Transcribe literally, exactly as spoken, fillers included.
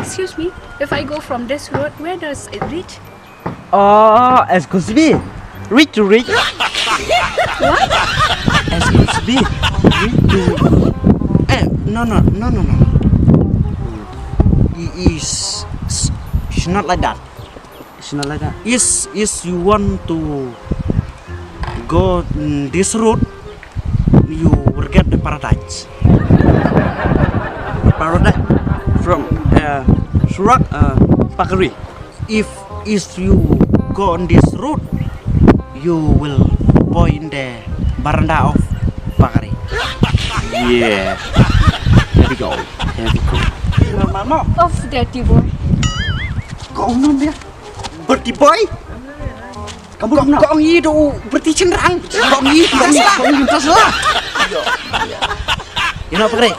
Excuse me, if I go from this road, where does it reach? Oh, excuse me. Reach to reach. What? Excuse me. Reach to. Eh, no, no, no, no, no. I- Is, is not like that. It's not like that. Is is you want to go, mm, this road, you will get the paradise. Paradise from, uh, Surak, uh, Pakri. If is you go on this road, you will boy in the veranda of Pakri. Yeah. Here we go. Here we go. Normal mo. Of dirty boy. Kong nun dia. Berti boy. Kamu kong, kong i do berti cenderang. Kong i, kong i, kong i, kong i. Ina Pakri.